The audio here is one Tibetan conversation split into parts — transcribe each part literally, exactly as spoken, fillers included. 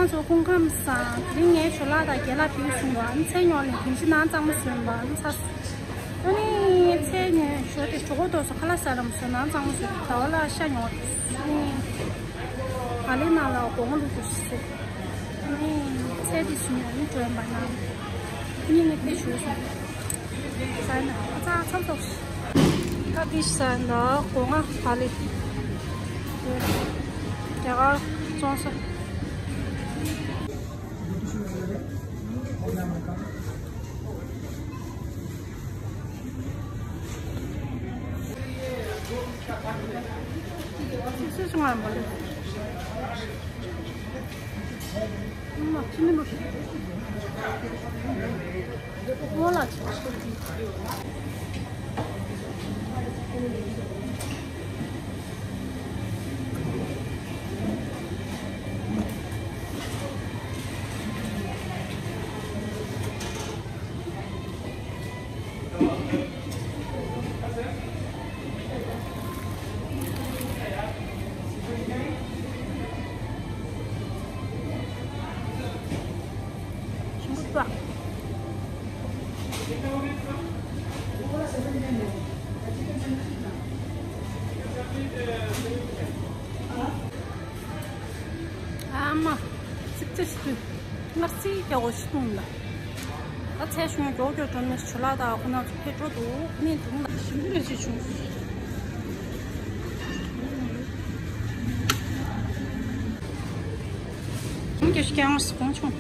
ཁོང་ཚོ་སྐུ་ཁམས་བཟང་། དེ་རིང་ངའི་ཞོ་ལགས་དང་རྒྱལ་ལགས་ཕུལ་སོང་བ། ཚལ་ཉོ་ནས་དེང་ཕྱི་ནང་གཙང་མ་བཟོས་པ་ཚ། ཨ་ནི་ཚལ་ཉོས་ཞོ་དེ་གྲོད་ཁོག་ལྟོགས་སོང་། ཁ་ལག་ཟ་རམ་སོང་། ནང་གཙང་མ་བཟོས། ཟླ་བ་ལགས་ཤ་ཉོ། ཨ་ནི་ག་ལེ་ནང་ལ་སྒོ་ང་བླུགས་ཏེ་བཟོས། ཨ་ནི་ཚལ་དེ་བཟོས་ནས་ཨ་ནི་འགྲོ་ཡིན་པ་ན། ཨ་ནི་ངས་དེ་ཞུས་སོང་། ཟ་ན་ཨ་ཚ་ཚ་ཚོགས། ད་དེ་ཟ་ན་སྒོ་ང་ག་ལེ། རྒྱ་གར་བཙོང་ས། སུས་སུ་ང་མ་ལུས། ཨ་མ་ཅི་མི་འདུག་ངོ་ལ་ཆ། ཨ་མ། ཙིག་ཙིག་ཙིག། སྔར་རྩིས་རྒྱག་དགོས་ཤི་གཏོང་ལ། ད་ཚལ་ཞུང་མགྱོགས་མགྱོགས་འགྲོ་ནས་ཞུ་ལགས་དང་ཁོ་ན་ཚོ་ཕེབས་འགྲོ་འདུག་ནས་དུང་ལ་ཞིམ་པོ་རེ་ཅིག་བྱུང་། དུང་གི་སྐྱེ་དངོས་སུ་གོང་བྱུང་།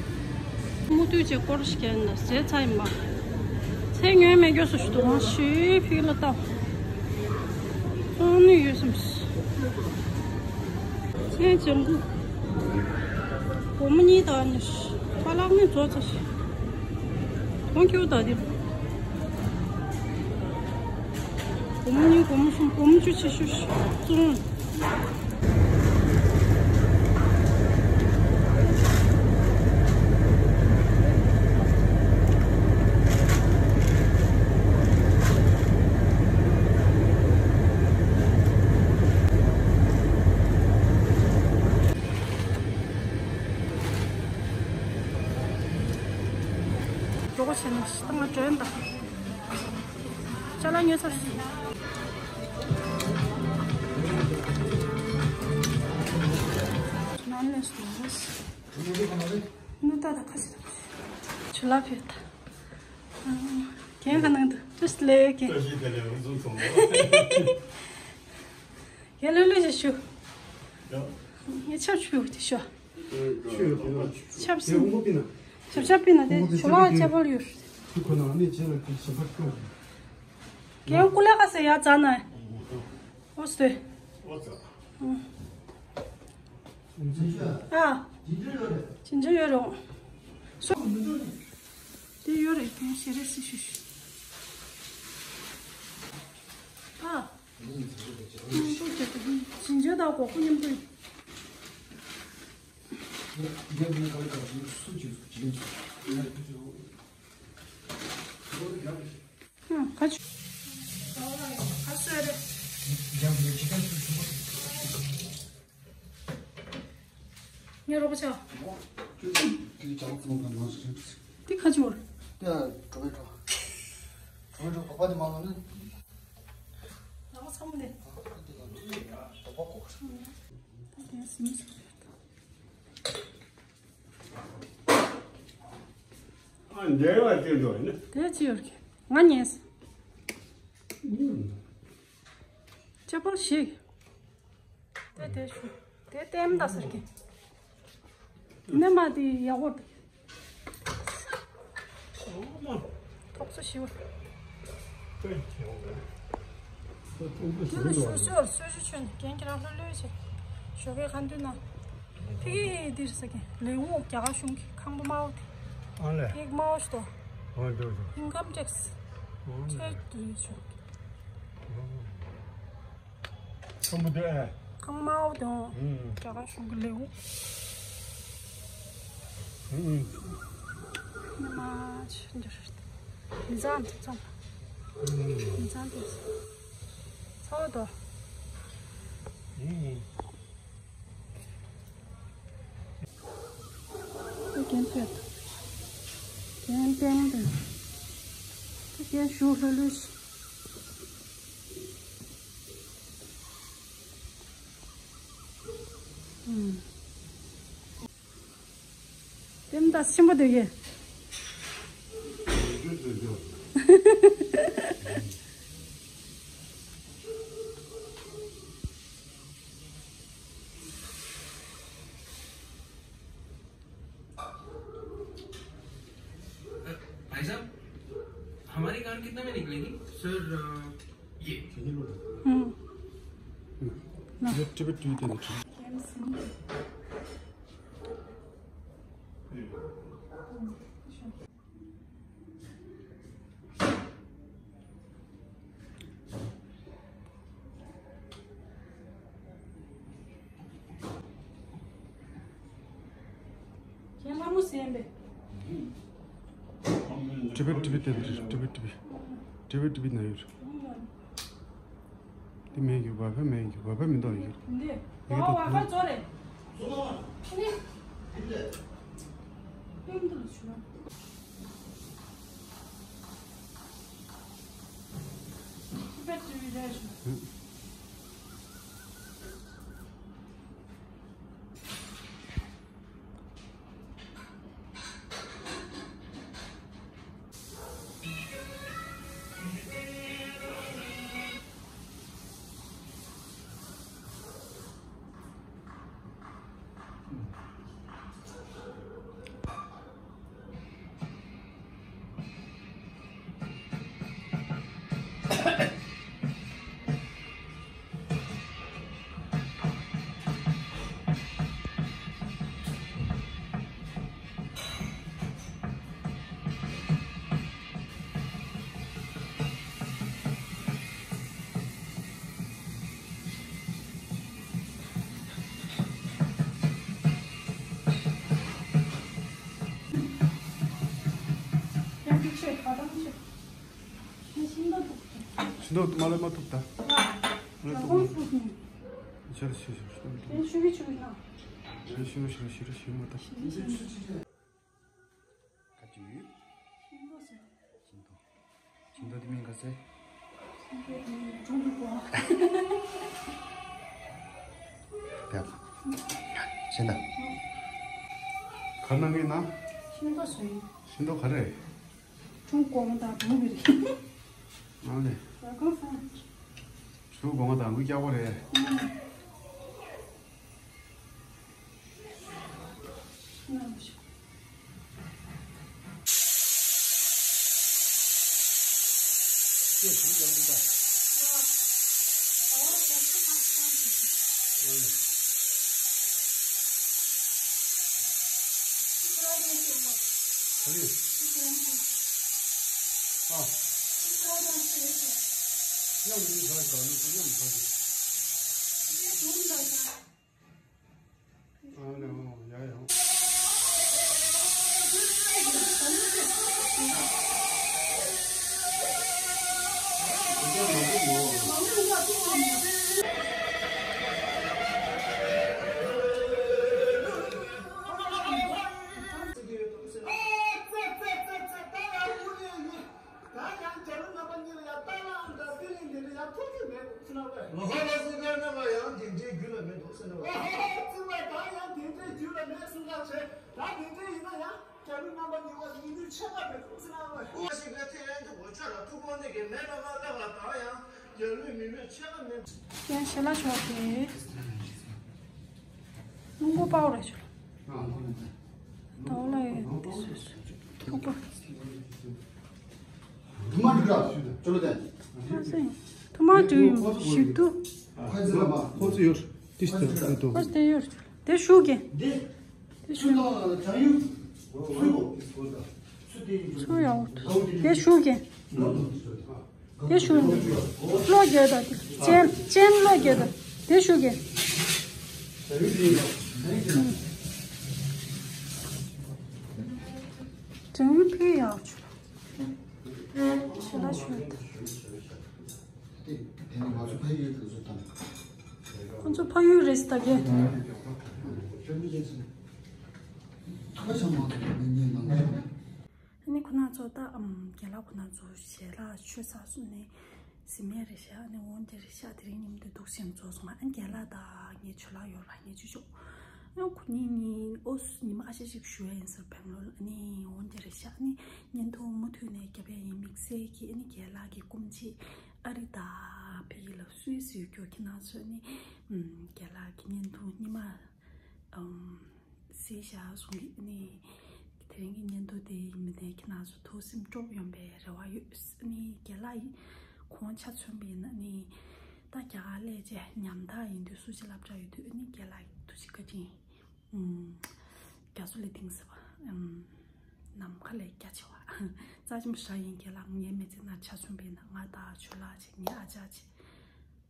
མུ་མཐུད་ཅིག་སྐོར་ཞིག་ཡིན་ན་ཟས་ཚ་ཡིན་པ། ཚལ་ཉོས་མེད་མགྱོགས་སུ་ཞུ་དུང་ཞུས་ཕིག་ལ་བཏང་། བཙོང་ནུས་ཡོད་བསམ། ཚལ་ལྗང་གུ། སྒོར་མོ་གཉིས་དང་གཉིས། པ་ལག་ནི་རྫོགས་ཚར་ཤག་གོང་ཁྱེའུ་དག་དེ། སྒོར་མོ་གཉིས། སྒོར་མོ་གསུམ། སྒོར་མོ་བཅུ་ཆེ་ཤོས་ཤིག་བཙོང་། གྲོགས་བྱས་ནས་སྟངས་ལ་བྲོས་འདུག་ཅ་ལག་ཉོས་ཚར། ནང་ནས་སོང་། ནུ་ཏ་ད་ཁ་ཤས་ད། ཆུ་ལ་ཕེབས་ད། རྒན་ག་ནང་དུ་ཅུས་ལེ་རྒན། བཀྲ་ཤིས་བདེ་ལེགས། རུ་ཟུང་ཚོང་མ། རྒན་ལོས་ལོས་ཞིག་ཞུ། ཡ། ངས་ཆབ་ཆུ་དེ་ཞོ། ཆུ་ཡོད་པ་ན། ཆབ་སྲིན། ཆབ་ཆབ་པི་ན་དེ་ཞོ་ལ་ཆབ་པ་ཡོད། ཁོ་ན་ནི་ཅི་ལ་དེ་ཞིམ་པ་སྐྱོ། རྒན་ཀུ་ལེ་ཁ་སེ་ཡ་ཙ་ན། ཨོ་སྟེ། ཨ། ཇིན་ཇར་ཡོད་རེད། སོ། དེ་ཡོད་རེད། དེ་ཞེ་རེ་སི་ཤུ་ཤུ། ཨ། ཇིན་ཇར་དང་གོ་ཀོ་མཉམ་དུ། ཁ་ཆུ། ཁ་སོས་རེད། ངའི་རོགས་ཆ། འདི་ཁ་ཆུ། ཏེ་གྲོ་བའི་གྲོ། གྲོ་བའི་གྲོ་པགས་པ་དེ་མ་ལོན་ནི། ལག་པ་ཚ་མོ་དེ། པགས་པ་གོ། ད་དེ་སིམ་སོང་རེད། ཨ་འདྲེ་བ་ཅི་འགྲོ་ཡིན་ན། དེ་ཅི་ཡོད་ཀྱི། ང་ཉལ། ཆེ་པོ་ཞིག་དེ་དེ་ཞུ། དེ་ལྟད་མོ་ལྟ་ཟེར་གི། ནི་མ་དེ་ཡག་པོ་འདུག་ཐོག་ཚོ་ཞི་བ། དེ་ལ་ཞུ་སོར་སོ་ཞུ་ཆོན་རྒན་གྱི་རང་ལྷོད་ལྷོད་བྱེད། ཞོགས་ཀའི་ཁ་འདུན་ན། ཕི་གི་འདིར་ཟེར་གི་ལས་འགུལ་རྒྱ་གར་གཞུང་གི་ཁང་པ་དམར་པོ་དེ། ཨ་ལས། ཕི་གི་དམར་པོ་ཞིག་འདུག་ཨ་འདུག་འདུག་ཨིན་ཀམ་ཊེག་སི། ཨ་ཆེད་དུ་ཡོད་ཆོག་ཁམ་བུ་དེ། ཁང་དམར་པོ་དང་། ཨུམ། རྒྱ་གར་གཞུང་གི་ལས་འགུལ། ཨུམ། ནི་མ་ཆེ་འདྲ་རེད། མི་ཚང་མི་ཚང་། ཨུམ། མི་ཚང་དེ། ཚ་བ་དོ། ཨུམ། དེ་རྒན་ཕེབས། རྒན་བསྟན་དང་། དེ་རྒན་ཞུ་ལྷོད་ལྷོད་ཤིག་ཨུམ། དེ་མི་ད་ཆེན་པོ་དེ་གས། भाई साहब, हमारी कार कितने में निकलेगी? सर, अ, ये। हम्म। ये टिकट, टिकट, टिकट। ཁྱེད་ལྷ་མོ་གསན་པས། ཏི་བེད་ཏི་བེད་ཏི་བེད་ཏི་བེད་ཏི་བེད་ན་ཡོད། དེ་མེད་གི་ཝའི་ཕའི་མེད་གི་ཝའི་ཕའི་མི་འདུག་ཡོད། འདི་ཝའི་ཕའི་ཙོ་རེད། ནི་ཏིམ་དུ་ལ་ཆུ་ར། ཏི་བེད་ཏི་བེད་རེད་ཞུ། ཤིང་ཏོག་མ་ལ་མ་ཐུབ་ད། མ་ལ་ཐུབ་ན། ཤར་ཤི་ཤར་ཤི་ཤི་ཤི་ཤི་ཤི་ཤི་ཤི་ཤི་ཤི་མ་ད། ཤི་ཤི་ཤི་ཤི། ག་ཅི་ཡོད། ཤིང་ཏོག་ཟེར། ཤིང་ཏོག་ཤིང་ཏོག་དེ་མིང་ག་ཟེར། ཤིང་ཏོག་དེ་མིང་ཁྲུང་ཁྲུང་གོ། ཡ། ཤེས་ད། ག་ནང་གི་ན། ཤིང་ཏོག་ཟེར། ཤིང་ཏོག་ག་རེ། ཁྲུང་གོང་དང་གྲུང་གི་རེད། ཨ་ལེ། ད་གང་ས། ཁྲུང་གོང་དང་གུ་སྐྱག་པ་རེད། ཨང་། ད་ཡང་རྒྱལ་བ་རྣམ་པ་གཉིས་ལ་ཡང་རྟ་གླང་དང་ཏི་ལིང་དེ་འདྲ་ཡང་ཐུག་རྒྱུ་མེད་འདུག་ཟེར་ན་བས། ལོ་ཧོ་ལོ་སྲིད་པའི་རྣམ་པ་ཡང་དེ་འདྲའི་རྒྱུད་ལ་མེད་འདུག་ཟེར་ན་བས། ལོ་ཧོ་ལོ་སྲིད་པ་ད་ཡང་དེ་འདྲའི་རྒྱུད་ལ་མེད་གསུང་ཁ་བྱས། ད་དེ་འདྲའི་ཡིན་ན་ཡང་རྒྱལ་བ་རྣམ་པ་གཉིས་པ་དེ་ཡིན་དུས་ཆད་པ་མེད་འདུག་ཟེར་ན་བས། ཨོ་ཞིག་གི་ཐེ་ཡན་དུ་འོ་ཆ་ལ་ཐུག་པོ་འདི་གི་མེད་པ་མ་ལབ་པ་ད་ཡང་ ཡང་ཞལ་ལག་ཞོག་སྟེ། རླུང་བུ་པའོ་ར་ཞོག་ལ། ཏའོ་ལ་ཡོད་དེ་སུ་སུ། ཐུག་པ། ཐུ་མ་འགྲིག་ར་ཞུ་དུ་ཅོ་ལོ་དན། ཨ་སེ། ཐུ་མ་འགྲིག་ཡོད་ཞིག་ཏུ། ཁོ་ཚོ་ཡོད། ཏིས་ཏི་ཏི་ཏོ། ཁོ་ཚོ་དེ་ཡོད་དེ་ཞུ་གི། དེ་ཞུ། ཚུ་ཡོད་དེ་ཞུ་གི། དེ་ཞུ། བློ་རྒྱལ་དང་ཅན་ཅན་བློ་རྒྱལ་དང་དེ་ཞུ་གི། ཅང་ཡུལ་ཕུལ་ཡག་ཆུ་ལ་ཆུ་ལ་ཆུ་ལ་ད། ཁོ་ཚོ་ཕ་ཡུལ་རེད་ད་གི། ཁ་ཆ་མ་ཐུབ་པ་མི་ཉན་ནང་། ཨ་ནི་ཁོ་ན་ཚོ་ད་ཨམ་རྒན་ལགས་ཁོ་ན་ཚོ་ཞལ་ལག་མཆོད་ས་སུ་ནས་ཟིན་མེད་རེད་ཤག་ཨ་ནི་འོན་ཏེ་རེད་ཤག་དེ་རིང་ཉིན་དུ་འདུག་སེམས་ཚོགས་སོང་ཨ་ནི་རྒན་ལགས་དང་ངའི་ཇོ་ལགས་ཡོད་ར་ངའི་ཇོ་ཇོ། ཨ་ཁོ་གཉིས་གཉིས་ཨོ་སུ་ཉི་མ་ཁ་ཤས་ཤིག་བཞུགས་ཡ་ཡིན་ཟེར་བེང་ལོར་ལ་ཨ་ནི་འོན་ཏེ་རེད་ཤག་ཨ་ནི་བརྙན་ཐུང་མུ་མཐུད་ནས་རྒྱབ་ཡ་ཡིན་དམིགས་བསལ་གྱི་ཨ་ནི་རྒན་ལགས་ཀྱི་སྐུ་མཆེད་ཨ་རི་དང་ཕ་གི་ལ་སུད་སི་ཡོད་རྒྱུ་ཁྱེད་རང་ཚོ་ཨ་ནི་རྒན་ལགས་ཀྱི་བརྙན་ཐུང་ཉི་མ། ཨམ། གཟིགས་བཞག་གསུང་གི་ནི། དེ་རིང་གི་བརྙན་ཐུང་དེ་མི་དེ་ཁྱེད་རང་ཚོ་ཐུགས་སེམས་སྐྱོ་པོ་ཡོང་པའི་རེ་བ་ཡོད་ནི་རྒན་ལགས་ཡིན། ཁོང་ཆ་མཚོན་པ་ཡིན་ན་ནི། ད་རྒྱ་གར་སླེབས་རྗེས་ཉམ་ཐག་ཡིན་དུས་སུ་ཅི་སློབ་གྲྭ་ཡོད་དུས་ནི་རྒན་ལགས་ཐུགས་རྗེ་བཀའ་དྲིན། ཨམ། རྒྱ་མཚོ་ལས་ལྡིང་ཟེར་བ། ཨམ། ནམ་མཁའ་ལས་རྒྱ་ཆེ་བ། རྩ་ཆེན་པོ་ཞེ་དྲག་ཡིན་རྒན་ལགས་ངའི་མི་ཚེ་ནང་ཆ་མཚོན་པ་ཡིན་ན་ང་དང་ཇོ་ལགས་བྱས་ངའི་ཨ་ཅག་བྱས།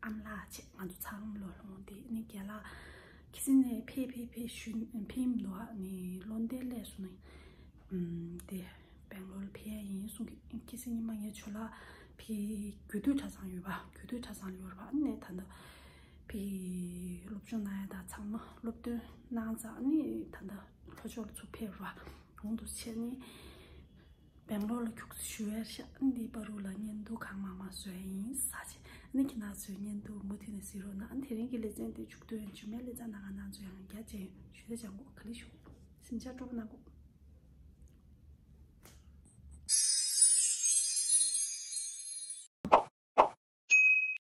ཨ་མ་ལགས་བྱས་ང་ཚོ་ཚང་མ་ལོ་ལོང་དེ་ནི་རྒན་ལགས་ཁི་སི་ནས་ཕེབས་ཕེབས་ཕེབས་ཞུ་ཕེབས་མི་འདུག་ཨ་ནི་ལོན་ཌོན་སླེབས་སོང་ནི། ཨམ། དེ་བེང་ལོར་ལ་ཕེབས་ཡ་ཡིན་གསུང་གི་ཁི་སི་ཉི་མ་ངའི་ཇོ་ལགས་ཕེབས་རྒྱུད་སྟོད་གྲྭ་ཚང་ཡོད་པ་རྒྱུད་སྟོད་གྲྭ་ཚང་ཡོད་པ་ཨ་ནི་ད་ལྟ་ཕེབས་སློབ་སྦྱོང་གནང་ཡ་དང་ཚང་མ་སློབ་སྟོན་གནང་ཙང་ཨ་ནི་ད་ལྟ་ལྷོ་ཕྱོགས་ལ་ཚུར་ཕེབས་ར་གོང་དུ་བྱས་ནི། བེང་ལོར་ལ་ཁྱུག་ཙམ་བཞུགས་ཡར་ཤག་འདི་པ་རུ་ལ་བརྙན་ཐུང་གང་མང་མང་བཟོ་ཡ་ཡིན་ས་ཆེ། ཨ་ནི་ཁྱེད་རང་ཚོའི་བརྙན་ཐུང་མུ་མཐུད་ནས་གཟིགས་རོགས་གནང་། ཨ་ནི་དེ་རིང་གི་ལེ་ཚན་དེ་མཇུག་སྡོད་ཡང་མཇུག་མའི་ལེ་ཚན་ནང་ང་རང་ཚོ་ཡང་རྒྱ་ཆེ་ཞུ་ད་ཅང་གོ་ག་ལེ་ཞུ། སེམས་ཆགས་སྤྲོ་པོ་གནང་གོ།